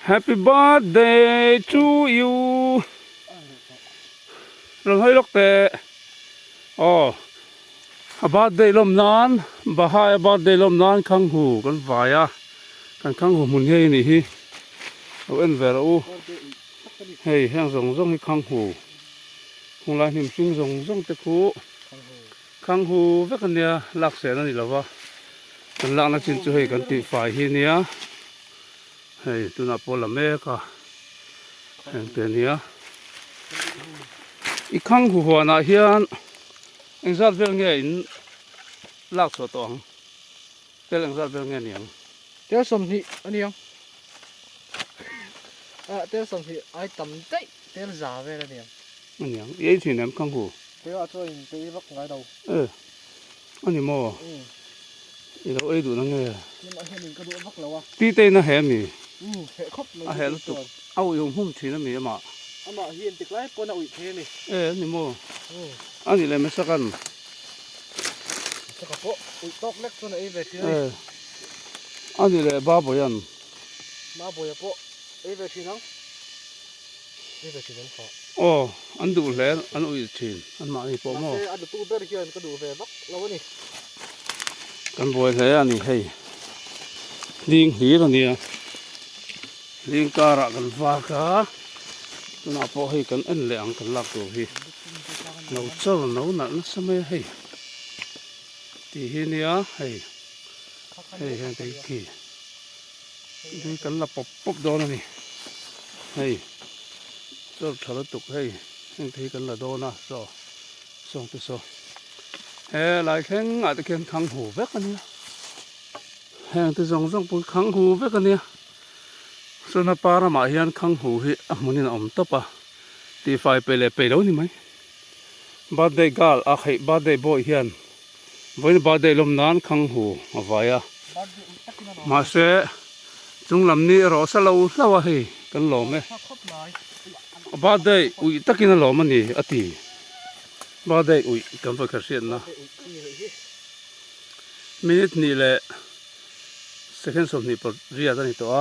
Happy birthday to you. ລຳໄຫ້ລົກແຕ່ ອໍ ເອີ ເບີດເດລົມນານ ບາຮາຍເບີດເດລົມນານ ຄັງຫູກັນຫວາຍອາ ກັນຄັງຫູໝຸນເຮຍນີ້ຮີ ເອົາເອັນແວລອູ ເຮີຍ ແຮງຊົງຊົງໃຫ້ຄັງຫູ ຫົງລາຍຫິມຊິງຊົງຊົງແຕ່ຄູ ຄັງຫູເວກກັນເນຍ ລາກແສນອັນນີ້ລະວະ ກັນລາກນາຊິນຈຸເຮຍກັນຕິຝາຍຮີເນຍ ເຮີຍ ຕຸນາໂປລະເມກະ ແຮງເຕເນຍ ອີກຄັ້ງຫົວໜ້າເຮືອນ ເອັງຊາດເວລແງ່ອິນ ລາກໂສຕອງ ເຕລແອງຊາດເວລແງ່ນຽງ ເຕລສົມທິອັນນຽງ ເອີ ເຕລສົມທິອາຍຕຳໄດ ເຕລຈາເວລນຽງ ອັນນຽງ ເອຊິແນມຄັງຫູ ເຕລອາໂຈຍເຕລບັກງາຍດາວ ເອີ ອັນນີ້ມໍ ອືມ ອີລາວເອີຍດຸນະແງ ທີ່ມາເຫັນກະດູກບັກລາວະ ຕີເຕນະແຮມນີ້ ອືມ ແຮຄອບ ອາແຮລຸຕຸກ ເອົາອີຫຸ້ມທີນະມີອະມະ ອະມະຮຽນຕິກໄລປົນອະອຸຍເທນີ້ ເອີ ນີ້ໂມ ອືມ ອັນນີ້ແຫຼະແມ່ນສະກັນ ສະກະໂປະ ອຸຍຕອກເລັກໂຊນເອເວທີ ເອີ ອັນນີ້ແຫຼະບາໂບຢັນ ບາໂບຢາໂປະ ເອເວທີນັງ ເອເວທີນັງເຄາະ ອໍ ອັນດຸແລ ອັນອຸຍທີນ ອັນມານີ້ໂປະໂມ ມາເຊ ອັນດຸຕູເບີເຮຍນກະດູແວບັກ ລາວນີ້ ກັນບອຍແທ້ອັນນີ້ເຮີຍ ລີງຫີລະເນຍ ລີງກາລະກັນຟາກາ ນາໂປເຮີກັນເອັນແລງກັນລາກໂຕເຮີ ນາວເຈົ້ານາວນະນະສະເມເຮີ ຕີເຮີເນຍເຮີ ເຮີແຮງໄປຄີ ດີກັນລະປົບປົບໂດນນີ້ ເຮີ ເຈົ້າທະລະຕຸກເຮີ ແຮງຕີກັນລະໂດນະ ຊໍ ຊອງໄປຊໍ ແຮລາຍແຂງອາດຕະແຄງຄັງຫູແວກອັນນີ້ ແຮງທີ່ສອງສອງປຸຍຂັງຫູເວກອັນເນຍ ສ່ວນອາປາລະມາຮຽນຂັງຫູເຮ ອາ ມື້ນີ້ນະອອມຕະປາ ຕີຝາຍໄປແລໄປແລ້ວນີ້ໄໝ ບາດໄດ້ກາລອາໄຂບາດໄດ້ບໍ່ຮຽນ ບໍ່ບາດໄດ້ລົມນານຂັງຫູອາໄວອາ ມາເຊ ຈຸງລຳນີ້ລໍສະເລົາລາວາເຮ ກັນລໍແມ ບາດໄດ້ອຸຍຕະກິນລໍມານີ້ອາຕີ ບາດໄດ້ອຸຍກັນໄປຄາສຽນນະ ມິນິດນີ້ແຫຼະ ເຊຄັນສອມນີ້ປະເຣຍຕານີ້ຕົວ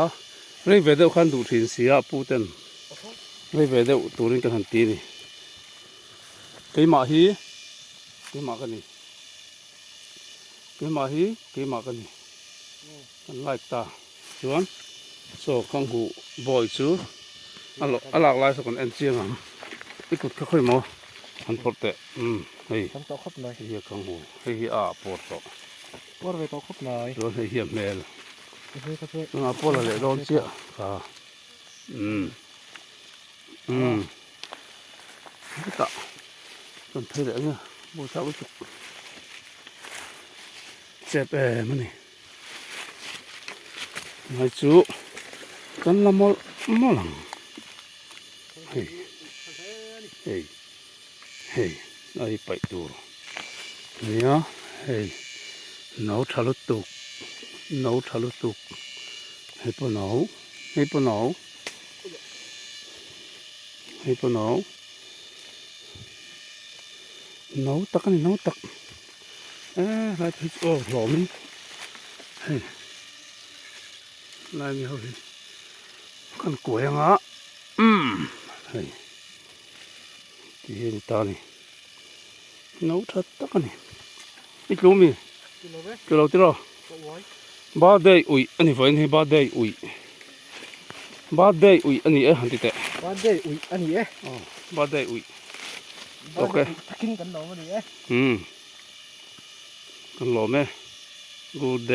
ເຣເວເດວຄັນດູທີນເຊຍປູເຕັນ ເຣເວເດວຕູລິນກັນຫັນຕີນີ້ ເກມາຮີ ເກມາກັນນີ້ ເກມາຮີ ເກມາກັນນີ້ ມັນຫຼາຍຕາ ຊວນ ໂຊຄັງຫູ ບອຍຊູ ອາລອກ ອາລາກຫຼາຍສະກອນແອນເຊຍງາມ ອີກຸດຄະຄ່ອຍໝໍ ອັນໂປດແຕະ ອືມ ເຮີຍ ຄັນໂຕຄົບໜ້ອຍ ເຮຍຄັງຫູ ເຮຍອາໂປດໂຕ ໂປດເວໂຕຄົບໜ້ອຍ ໂດນເຮຍເຮຍແມລ ເຮີຍ ໂດນອາໂປດລະເລໂດນເຊຍ ກາ ອືມ ອືມ ກະ ຕົ້ນເທີແຫຼະເນາະ ບໍ່ທັກຮູ້ສຶກ ເຈັບແອມັນນີ້ ໄມ້ຈຸ ກັນລະມໍ ມໍຫຼັງ ເຮີຍ ເຮີຍ ເຮີຍ ໄອ້ໄປຕູ ເນຍ ເຮີຍ ໜາວທະລຸຕຸກ ໜາວທະລຸຕຸກ ເຮີຍ ປະໜາວ ເຮີຍ ປະໜາວ ເຮີຍ ປະໜາວ ໜາວຕັກ ອັນນີ້ໜາວຕັກ ເອີ ລາຍພີ ໂອ້ ຫຼໍມີ ເຮີຍ ລາຍມີເຮົາເຫັນ ຄັນກວຍຫຍັງອະ ອືມ ເຮີຍ ທີ່ເຫັນຕານີ້ ໜາວທັດຕັກອັນນີ້ ອີກລູກມີ ກິນເອົາເວີຍ ກິນເອົາຕິລະ ກະອວຍ ບາດໄດ້ອຸຍ ອັນນີ້ເວີຍ ນີ້ບາດໄດ້ອຸຍ ບາດໄດ້ອຸຍ ອັນນີ້ເອີ ຫັນຕິແຕະ ບາດໄດ້ອຸຍ ອັນນີ້ເອີ ອໍ ບາດໄດ້ອຸຍ ໂອເຄ ກິນກັນເນາະມື້ນີ້ເອີ ອືມ ກັນຫຼໍແມ ກູດເດ